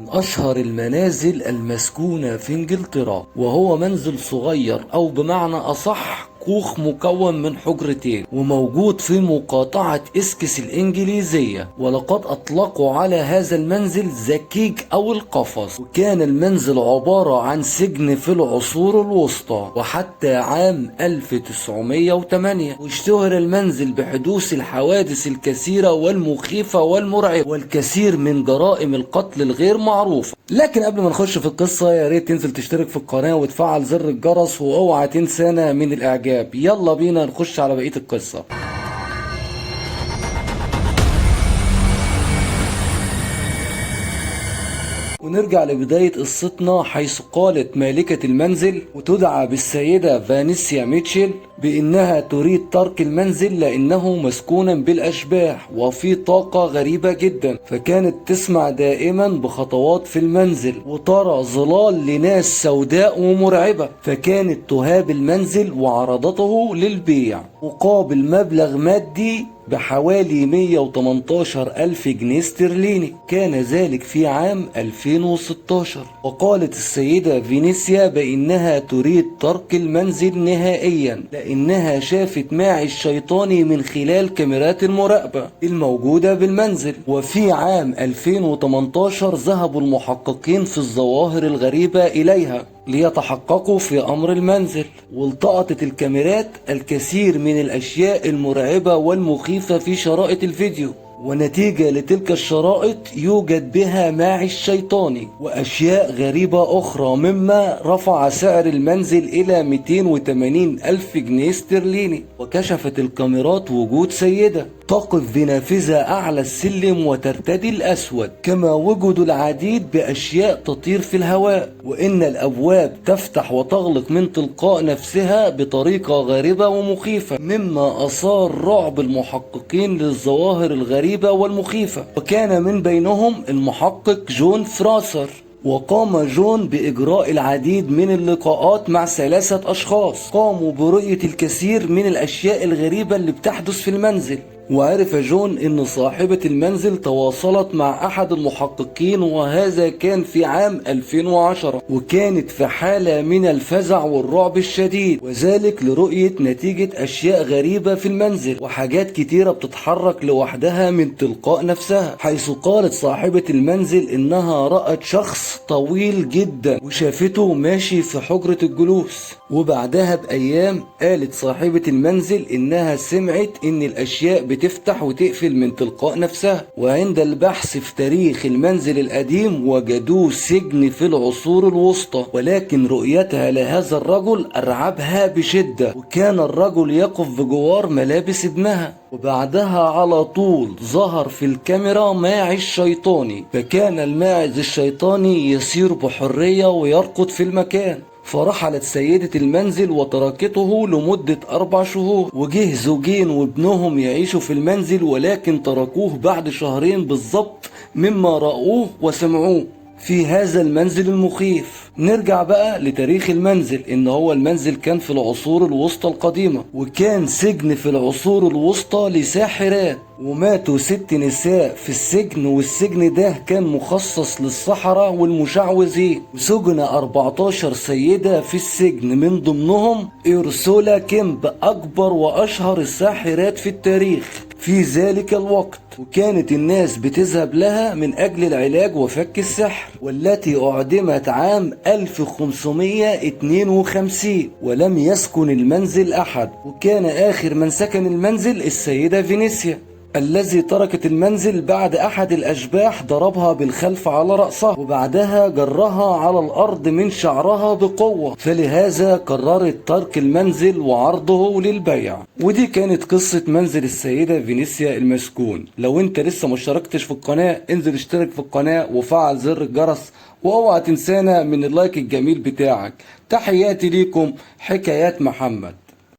من أشهر المنازل المسكونة في إنجلترا، وهو منزل صغير أو بمعنى أصح كوخ مكون من حجرتين، وموجود في مقاطعة إسكس الإنجليزية. ولقد أطلقوا على هذا المنزل the cage أو القفص، وكان المنزل عبارة عن سجن في العصور الوسطى وحتى عام 1908. واشتهر المنزل بحدوث الحوادث الكثيرة والمخيفة والمرعبة والكثير من جرائم القتل الغير معروفة. لكن قبل ما نخش في القصة يا ريت تنزل تشترك في القناة وتفعل زر الجرس، واوعى تنسانا من الإعجاب. يلا بينا نخش على بقية القصة. ونرجع لبداية قصتنا، حيث قالت مالكة المنزل وتدعى بالسيدة فانيسيا ميتشل بأنها تريد ترك المنزل لأنه مسكونا بالأشباح وفي طاقة غريبة جدا. فكانت تسمع دائما بخطوات في المنزل وترى ظلال لناس سوداء ومرعبة، فكانت تهاب المنزل وعرضته للبيع مقابل مبلغ مادي بحوالي 118 ألف جنيه استرليني. كان ذلك في عام 2016. وقالت السيدة فينيسيا بأنها تريد ترك المنزل نهائيا لأنها شافت ماعز شيطاني من خلال كاميرات المراقبة الموجودة بالمنزل. وفي عام 2018 ذهبوا المحققين في الظواهر الغريبة إليها ليتحققوا في أمر المنزل، والتقطت الكاميرات الكثير من الأشياء المرعبة والمخيفة في شرائط الفيديو، ونتيجة لتلك الشرائط يوجد بها ماعز شيطاني وأشياء غريبة أخرى، مما رفع سعر المنزل إلى 280 ألف جنيه استرليني. وكشفت الكاميرات وجود سيدة تقف بنافذة أعلى السلم وترتدي الأسود، كما وجدوا العديد بأشياء تطير في الهواء، وإن الأبواب تفتح وتغلق من تلقاء نفسها بطريقة غريبة ومخيفة، مما أثار رعب المحققين للظواهر الغريبة والمخيفة. وكان من بينهم المحقق جون فراسر. وقام جون بإجراء العديد من اللقاءات مع 3 أشخاص قاموا برؤية الكثير من الأشياء الغريبة اللي بتحدث في المنزل. وعرف جون أن صاحبة المنزل تواصلت مع أحد المحققين، وهذا كان في عام 2010، وكانت في حالة من الفزع والرعب الشديد، وذلك لرؤية نتيجة أشياء غريبة في المنزل وحاجات كتيرة بتتحرك لوحدها من تلقاء نفسها. حيث قالت صاحبة المنزل إنها رأت شخص طويل جدا وشافته ماشي في حجرة الجلوس. وبعدها بأيام قالت صاحبة المنزل إنها سمعت إن الأشياء بتفتح وتقفل من تلقاء نفسها. وعند البحث في تاريخ المنزل القديم وجدوه سجن في العصور الوسطى، ولكن رؤيتها لهذا الرجل أرعبها بشدة، وكان الرجل يقف بجوار ملابس ابنها. وبعدها على طول ظهر في الكاميرا ماعز شيطاني، فكان الماعز الشيطاني يسير بحرية ويرقد في المكان. فرحلت سيدة المنزل وتركته لمدة 4 شهور، وجه زوجين وابنهم يعيشوا في المنزل، ولكن تركوه بعد 2 شهر بالظبط مما رأوه وسمعوه في هذا المنزل المخيف. نرجع بقى لتاريخ المنزل، ان هو المنزل كان في العصور الوسطى القديمة، وكان سجن في العصور الوسطى لساحرات، وماتوا 6 نساء في السجن، والسجن ده كان مخصص للسحرة والمشعوذين. وسجن 14 سيدة في السجن، من ضمنهم إرسولا كيمب، أكبر وأشهر الساحرات في التاريخ في ذلك الوقت، وكانت الناس بتذهب لها من أجل العلاج وفك السحر، والتي أعدمت عام 1552، ولم يسكن المنزل أحد. وكان آخر من سكن المنزل السيدة فينيسيا، الذي تركت المنزل بعد أحد الأشباح ضربها بالخلف على رأسها، وبعدها جرها على الأرض من شعرها بقوة، فلهذا قررت ترك المنزل وعرضه للبيع. ودي كانت قصة منزل السيدة فينيسيا المسكون. لو انت لسه ما اشتركتش في القناة انزل اشترك في القناة وفعل زر الجرس، واوعى تنسانا من اللايك الجميل بتاعك. تحياتي ليكم، حكايات محمد.